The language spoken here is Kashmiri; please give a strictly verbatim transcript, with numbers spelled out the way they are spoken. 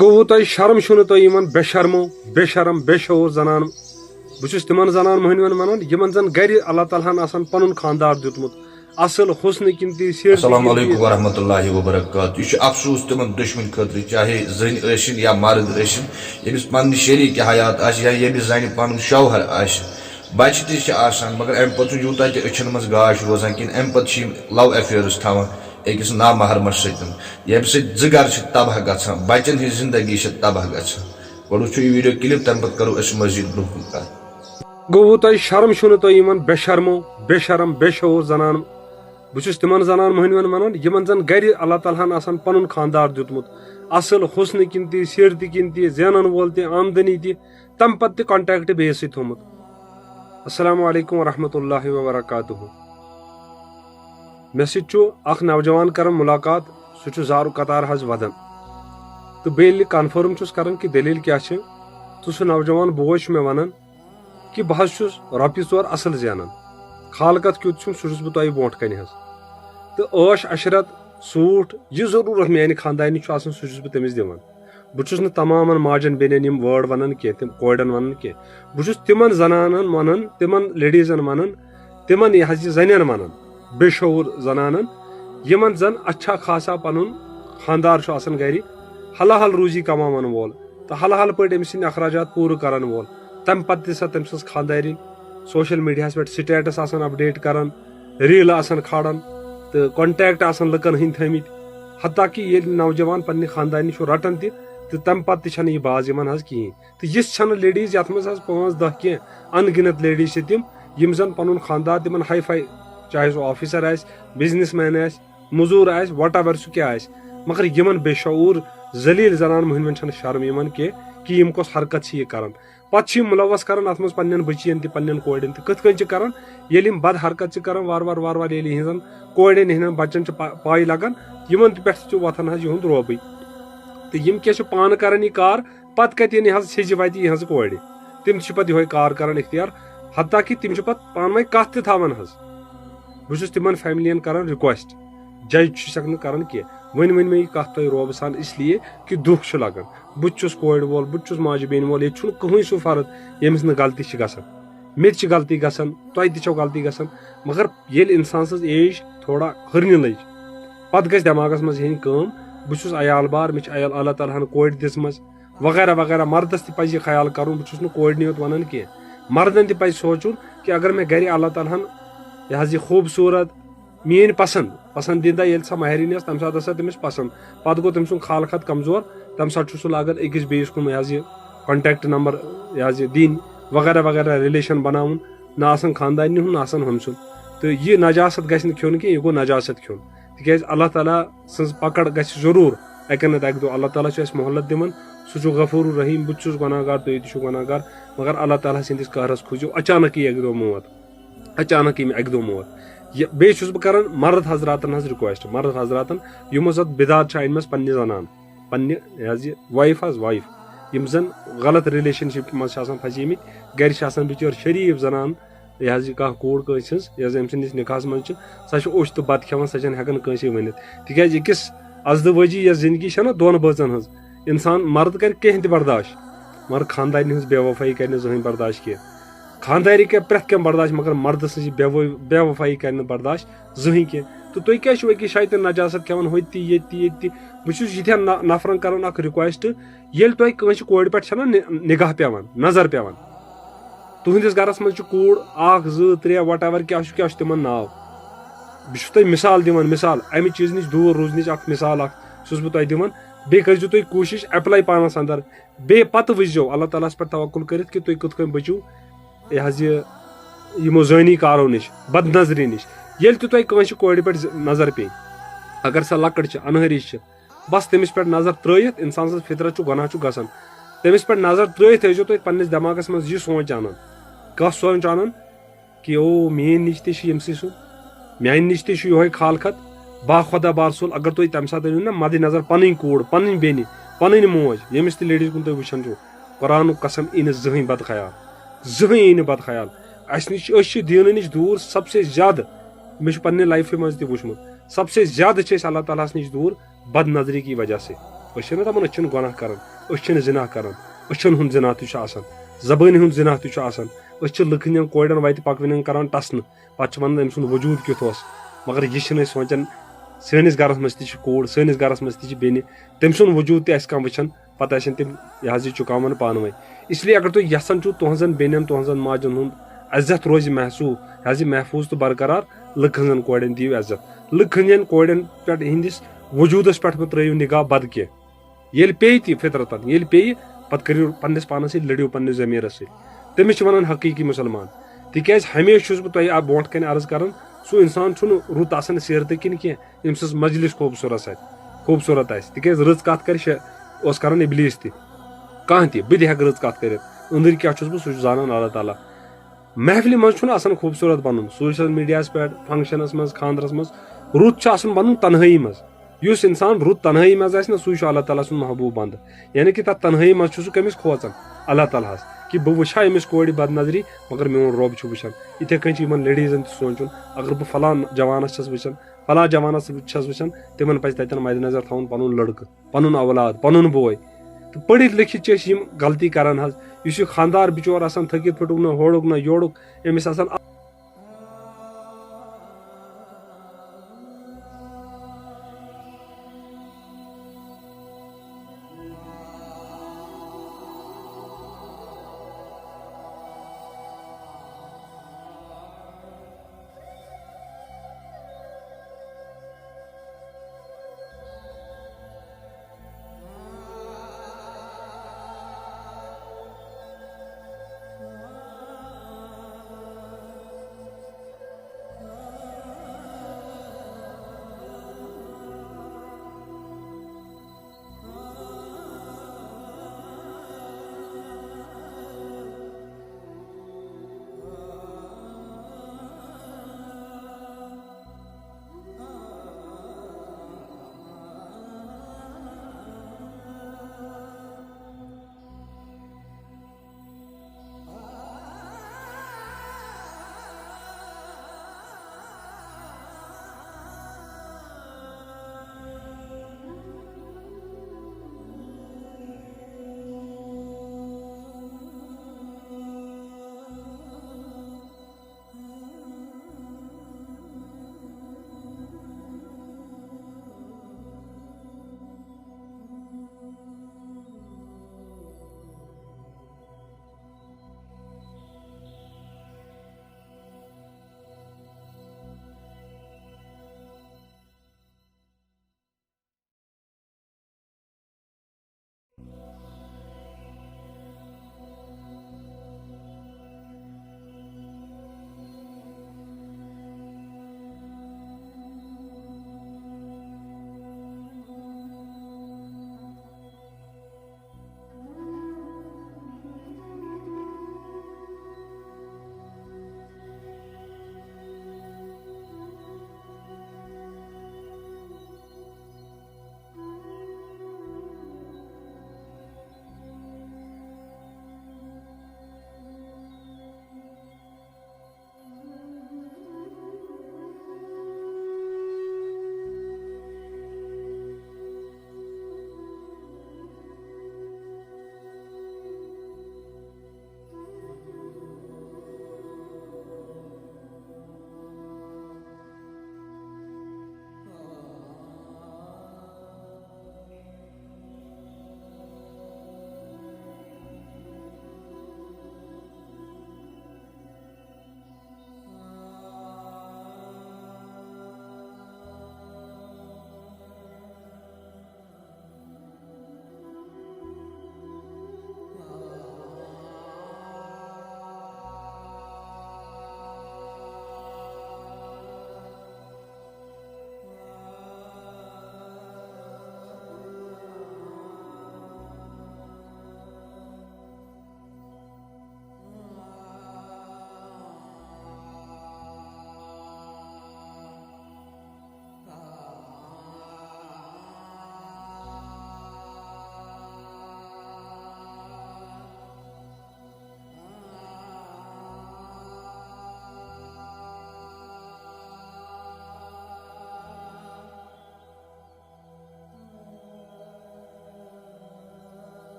گوٚوٕ تۄہہِ شرم؟ چھُنہٕ تۄہہِ یِمن بے شرمو، بے شرم، بے شعوٗر زنان؟ بہٕ چھُس تِمن زنان مۄہنوٮ۪ن ونان، یِمن زن گرِ اللہ تعالیٰ ہن آسان پنُن خاندار دیُتمُت، اصل حسنہٕ کِنۍ تہِ، سیرتہٕ السلام کِنۍ تہِ۔ علیکم ورحمۃ اللہ وبرکاتہ۔ یہِ چھُ افسوس تِمن دُشمن خٲطرٕ، چاہے زٔنۍ ٲسِن یا مرد ٲسِن، ییٚمِس پننہِ شریٖک حیات آسہِ یا ییٚمِس زنہِ پنُن شوہر آسہِ۔ بچہِ تہِ چھِ آسان، مگر امہِ پتہٕ چھُ یوٗتاہ تہِ أچھن منٛز گاش روزان کِنہٕ امہِ پتہٕ چھِ یِم لو افیئرس تھاوان أکِس نامحرمس سۭتۍ، ییٚمہِ سۭتۍ زٕ گرٕ چھِ تباہ گژھان، بچن ہٕنٛز زندگی چھِ تباہ گژھان۔ گۄڈٕ وٕچھو یہِ ویڈیو کلپ، تمہِ پتہٕ کرو أسۍ مزید برونٛہہ کُن کتھ۔ گوٚوٕ تۄہہِ شرم؟ چھُنہٕ تۄہہِ یِمن بے شرمو، بے شرم، بے شعوٗر زنان؟ بہٕ چھُس تِمن زنان مۄہنوٮ۪ن ونان، یِمن زن گرِ اللہ تعالیٰ ہن آسان پنُن خاندار دیُتمُت، اصل حسنہٕ کِنۍ تہِ، سیرتہٕ کِنۍ تہِ، زینن وول تہِ، آمدنی تہِ، تمہِ پتہٕ تہِ contact بیٚیِس سۭتۍ تھوٚمُت۔ السلام علیکم ورحمۃ اللہ وبرکاتہ۔ مےٚ سۭتۍ چھُ اکھ نوجوان کران ملاقات، سُہ چھُ زارُک قطار حظ ودان۔ تہٕ بیٚیہِ ییٚلہِ confirm چھُس کران کہِ دٔلیٖل کیٛاہ چھِ، تہٕ سُہ نوجوان بوے چھُ مےٚ ونان کہِ بہٕ حظ چھُس رۄپیہِ ژور اصل زینان، خالقت کیُتھ چھُم، سُہ چھُس بہٕ تۄہہِ برونٛٹھ کنہِ حظ۔ تہٕ عٲش عشرت، سوٗٹھ، یہِ ضروٗرت میانہِ خاندارنہِ چھُ آسان، سُہ چھُس بہٕ تٔمِس دِوان۔ بہٕ چھُس نہٕ تمامن ماجن بیٚنٮ۪ن یِم word ونان کینٛہہ، تِم کورٮ۪ن ونان کینٛہہ۔ بہٕ چھُس تِمن زنانن ونان، تِمن ladiesن ونان، تِمن یہِ حظ یہِ زنٮ۪ن ونان، بے شعوٗر زنانن، یِمن زن اچھا خاصا پنُن خاندار چھُ آسان گرِ، حلال روزی کماون وول تہٕ حلال پٲٹھۍ أمۍ سٕنٛدۍ اخراجات پوٗرٕ کرن وول۔ تمہِ پتہٕ تہِ سا تٔمۍ سٕنٛز خاندارِنۍ social mediaہس پٮ۪ٹھ status آسان update کران، ریٖلہٕ آسان کھالان تہٕ contact آسان لُکن ہٕنٛدۍ تھٲومٕتۍ۔ حتیٰ کہِ ییٚلہِ نوجوان پننہِ خاندارنہِ چھُ رٹان تہِ، تہٕ تمہِ پتہٕ تہِ چھنہٕ یہِ باز یِوان حظ کِہیٖنۍ۔ تہٕ یِژھ چھنہٕ ladies یتھ منٛز حظ پانٛژھ دہ کینٛہہ، ان گنت ladies چھِ تِم، یِم زن پنُن خاندار تِمن high fi، چاہے سُہ officer آسہِ، businessman آسہِ، مٔزوٗر آسہِ، whatever سُہ کیٛاہ آسہِ، مگر یِمن بے شعوٗر ذلیل زنان مۄہنوٮ۪ن چھنہٕ شرم یِوان کینٛہہ کہِ یِم کۄس حرکت چھِ یہِ کران۔ پتہٕ چھِ یِم مُلوث کران اتھ منٛز پننٮ۪ن بچین تہِ، پننٮ۪ن کورٮ۪ن تہِ۔ کِتھ کٔنۍ چھِ کران؟ ییٚلہِ یِم بد حرکت چھِ کران وارٕ وارٕ وارٕ وارٕ، ییٚلہِ یِہنٛزن کورٮ۪ن، یِہنٛدٮ۪ن بچن چھِ پا-، پاے لگان، یِمن تہِ پٮ۪ٹھ چھُ وۄتھان حظ یِہُنٛد روبٕے۔ تہٕ یِم کیٛاہ چھِ پانہٕ کران یہِ کار، پتہٕ کتہِ یِن یِہنٛز سیٚزِ وتہِ یِہنٛزٕ کورِ؟ تِم تہِ چھِ پتہٕ یِہوے کار کران اختیار، حتیٰ کہِ تِم چھِ پتہٕ پانہٕ ؤنۍ کتھ تہِ تھاوان حظ۔ بہٕ چھُس تِمن فیملین کران request، judge چھُسکھ نہٕ کران کینٛہہ۔ وۄنۍ ؤنۍ مےٚ یہِ کتھ تۄہہِ روبہٕ سان، اس لیے کہِ دُکھ چھُ لگان۔ بہٕ تہِ چھُس کورِ وول، بہٕ تہِ چھُس ماجہِ بیٚنہِ وول، ییٚتہِ چھُنہٕ کٕہٕنۍ سُہ فرد ییٚمِس نہٕ غلطی چھِ گژھان۔ مےٚ تہِ چھِ غلطی گژھان، تۄہہِ تہِ چھو غلطی گژھان، مگر ییٚلہِ انسان سٕنٛز age تھوڑا ہٕرنہِ لٔج، پتہٕ گژھِ دٮ۪ماغس منٛز ہیٚنۍ کٲم، بہٕ چھُس عیال بار، مےٚ چھِ عیال، اللہ تعالیٰ ہن کورِ دِژمٕژ، وغیرہ وغیرہ۔ مردس تہِ پزِ یہِ خیال کرُن، بہٕ چھُس نہٕ کورِ یوت ونان کینٛہہ، مردن تہِ پزِ سونٛچُن کہِ اگر مےٚ گرِ اللہ تعالیٰ ہن یہِ حظ یہِ خوٗبصوٗرت، میٲنۍ پسند، پسندیدہ ییٚلہِ سۄ مہرِنۍ ٲس، تمہِ ساتہٕ ٲس سۄ تٔمِس پسند۔ پتہٕ گوٚو تٔمۍ سُنٛد خال خط کمزور، تمہِ ساتہٕ چھُ سُہ لاگان أکِس بیٚیِس کُن یہِ حظ یہِ contact number یہِ حظ یہِ دِنۍ، وغیرہ وغیرہ، relation بناوُن، نہ آسان خاندارنہِ ہُنٛد، نہ آسان ہُمۍ سُنٛد۔ تہٕ یہِ نجاست گژھِ نہٕ کھیوٚن کینٛہہ، یہِ گوٚو نجاست کھیوٚن۔ تِکیازِ اللہ تعالیٰ سٕنٛز پکڑ گژھِ ضروٗر اکہِ نتہٕ اکہِ دۄہ۔ اللہ تعالیٰ چھُ اَسہِ مۄہلت دِوان، سُہ چھُ غفور رحیم، بہٕ تہِ چھُس گۄناہ گار، تُہۍ تہِ چھِو گۄناہ گار، مگر اللہ تعالیٰ سٕنٛدِس قہرس کھوٗژِو اچانکٕے اکہِ دۄہ موت۔ اچانک ییٚمہِ اکہِ دۄہ موت۔ یہِ، بیٚیہِ چھُس بہٕ کران مرد حضراتن ہٕنٛز request، مرد حضراتن، یِمو زن بدعت چھِ انمژ پننہِ زنان، پننہِ یہِ حظ یہِ wife حظ، wife، یِم زن غلط relationship منٛز چھِ آسان پھسیمٕتۍ، گرِ چھِ آسان بِچٲرۍ شریٖف زنان، یہِ حظ یہِ کانٛہہ کوٗر کٲنٛسہِ ہٕنٛز، یۄس زن أمۍ سٕنٛدِس نکاحس منٛز چھِ، سۄ چھِ اوٚش تہٕ بتہٕ کھٮ۪وان، سۄ چھنہٕ ہٮ۪کان کٲنٛسے ؤنِتھ۔ تِکیازِ أکِس ازدوٲجی یۄس زندگی چھےٚ نہ دۄن بٲژن ہٕنٛز، انسان مرد کرِ کینٛہہ تہِ برداش، مگر خاندارنہِ ہٕنٛز بے وفٲیی کرِ نہٕ زٕہٕنۍ برداش کینٛہہ۔ خانداری کرِ پرٛٮ۪تھ کینٛہہ برداش، مگر مردٕ سٕنٛز یہِ بے وٲ-، بے وفٲیی کرِ نہٕ برداش زٕہٕنۍ کینٛہہ۔ تہٕ تُہۍ کیٛازِ چھِو أکِس جایہِ تہِ نجاست کھٮ۪وان، ہوٚتہِ تہِ، ییٚتہِ تہِ، ییٚتہِ تہِ؟ بہٕ چھُس یِتھٮ۪ن نہ-، نفرن کران اکھ request، ییٚلہِ تۄہہِ کٲنٛسہِ کورِ پٮ۪ٹھ چھَنہ نِ-، نگاہ پٮ۪وان، نظر پٮ۪وان، تُہٕنٛدِس گرس منٛز چھِ کوٗر اکھ، زٕ، ترٛےٚ، whatever کیٛاہ چھُ، کیٛاہ چھُ تِمن ناو؟ بہٕ چھُس تۄہہِ مثال دِوان، مثال، امہِ چیٖزٕ نِش دوٗر روزنٕچ اکھ مثال اکھ چھُس بہٕ تۄہہِ دِوان۔ بیٚیہِ کٔرۍزیو تُہۍ کوٗشِش apply پانس اندر۔ بیٚیہِ پتہٕ وٕچھزیو اللہ تعالیٰ ہس پٮ۪ٹھ توکل کٔرِتھ کہِ تُہۍ کِتھ کٔنۍ بٔچِو یہِ حظ یہِ یِمو زٲنی کارو نِش، بد نظری نِش۔ ییٚلہِ تہِ تۄہہِ کٲنٛسہِ کورِ پٮ۪ٹھ ز-، نظر پیٚیہِ، اگر سۄ لۄکٕٹ چھِ، انہٲرِش چھِ، بس تٔمِس پٮ۪ٹھ نظر ترٛٲیِتھ، انسان سٕنٛز فطرت چھُ، گۄناہ چھُ گژھان، تٔمِس پٮ۪ٹھ نظر ترٛٲیِتھ ٲسۍزیو تُہۍ پننِس دٮ۪ماغس منٛز یہِ سونٛچ انان۔ کتھ سونٛچ انان؟ کہِ او، میٲنۍ نِش تہِ چھِ یِمسٕے سُنٛد، میانہِ نِش تہِ چھُ یِہوٚے خال خط۔ با خۄدا بارسول، اگر تُہۍ تمہِ ساتہٕ أنِو نہ مدِ نظر پنٕنۍ کوٗر، پنٕنۍ بیٚنہِ، پنٕنۍ موج، ییٚمِس تہِ ladies کُن تُہۍ وٕچھان چھِو، قرآنُک قسم، یی نہٕ زٕہٕنۍ بد خیال، زٕہٕنۍ یی نہٕ بد خیال۔ اسہِ نِش، أسۍ چھِ دیٖنہٕ نِش دوٗر سب سے زیادٕ، مےٚ چھُ پننہِ lifeہِ منٛز تہِ وٕچھمُت، سب سے زیادٕ چھِ أسۍ اللہ تعالیٰ ہس نِش دوٗر بد نظری کی وجہ سے۔ أسۍ چھِنہٕ دَپان أسۍ چھِنہٕ گۄناہ کران، أسۍ چھِنہٕ زِنا کران، أچھن ہُنٛد زِنا تہِ چھُ آسان، زبٲنۍ ہُنٛد زِنا تہِ چھُ آسان۔ أسۍ چھِ لُکن ہٕنٛدٮ۪ن کورٮ۪ن وَتہِ پکوٕنٮ۪ن کران ٹسنہٕ، پتہٕ چھِ ونان أمۍ سُنٛد وجوٗد کیُتھ اوس۔ مگر یہِ چھِنہٕ أسۍ سونٛچان، سٲنِس گرس منٛز تہِ چھِ کوٗر، سٲنِس گرس منٛز تہِ چھِ بیٚنہِ، تٔمۍ سُنٛد وجوٗد تہِ آسہِ کانٛہہ وٕچھان، پتہٕ آسن تِم یہِ حظ یہِ چُکاوان پانہٕ ؤنۍ۔ اس لیے اگر تُہۍ یژھان چھِو تُہنٛزن بیٚنٮ۪ن، تُہنٛزن ماجن ہُنٛد عزت روزِ محسوٗس، یہِ حظ یہِ محفوٗظ تہٕ برقرار، لُکہٕ ہٕنٛزن کورٮ۪ن دِیِو عزت، لُکہٕ ہٕنٛدٮ۪ن کورٮ۪ن پٮ۪ٹھ، ہٕنٛدِس وجوٗدس پٮ۪ٹھ مہٕ ترٲیِو نگاہ بد کینٛہہ۔ ییٚلہِ پیٚیہِ تہِ فطرتن، ییٚلہِ پیٚیہِ، پتہٕ کٔرِو پننِس پانس سۭتۍ، لٔڑِو پننِس ضمیٖرس سۭتۍ۔ تٔمِس چھِ ونان حقیٖقی مُسلمان۔ تِکیازِ ہمیشہِ چھُس بہٕ تۄہہِ اَ-، برونٛٹھ کنہِ عرض کران، سُہ انسان چھُنہٕ رُت آسان سیٖرتہٕ کِنۍ کینٛہہ، ییٚمۍ سٕنٛز مجلس خوٗبصوٗرت آسہِ، خوٗبصوٗرت آسہِ۔ تِکیازِ رٕژ کتھ کرِ شے-، اوس کران ابلیس تہِ۔ کانٛہہ تہِ، بہٕ تہِ ہٮ۪کہٕ رٕژ کتھ کٔرِتھ۔ أنٛدٕرۍ کیٛاہ چھُس بہٕ، سُہ چھُ زانان اللہ تعالیٰ۔ محفلہِ منٛز چھُنہٕ آسان خوٗبصوٗرت بنُن، سوشل میڈیاہس پٮ۪ٹھ، فنکشنس منٛز، خانٛدرس منٛز۔ رُت چھُ آسان بنُن تنہٲیی منٛز۔ یُس انسان رُت تنہٲیی منٛز آسہِ نا، سُے چھُ اللہ تعالیٰ سُنٛد محبوب بندٕ۔ یعنی کہِ تتھ تنہٲیی منٛز چھُ سُہ کٔمِس کھوژان؟ اللہ تعالیٰ ہس۔ کہِ بہٕ وٕچھا أمِس کورِ بد نظری، مگر میون رۄب چھُ وٕچھان۔ یِتھے کٔنۍ چھُ یِمن لیڈیٖزن تہِ سونٛچُن، اگر بہٕ فلان جوانس چھَس وٕچھان، فلان جوانس چھَس وٕچھان، تِمن پزِ تتٮ۪ن مدِ نظر تھاوُن پنُن لڑکہٕ، پنُن اولاد، پنُن بوے۔ تہٕ پٔرِتھ لیکھِتھ چھِ أسۍ یِم غلطی کران حظ۔ یُس یہِ خانٛدار بِچور آسان تھٔکِتھ پھُٹُک نہ ہورُک نہ یورُک، أمِس آسان